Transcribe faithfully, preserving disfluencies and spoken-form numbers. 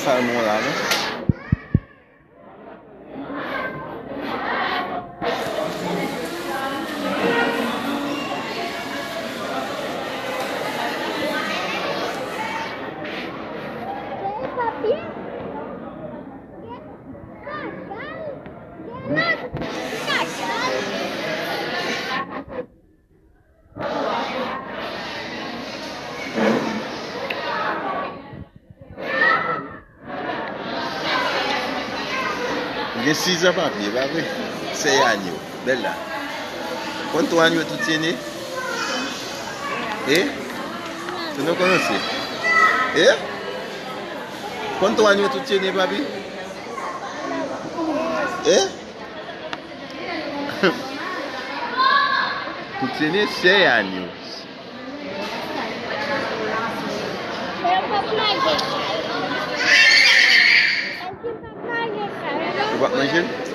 Salmon la, non? Ou gen sizan papye, pa vre? Sèy anyo. Bèl la. ¿Cuántos años tú tienes? Eh? ¿Tú no conoces? Eh? ¿Cuántos años tú tienes, papi? Eh? Tú tienes seis años. Ou p ap manje l?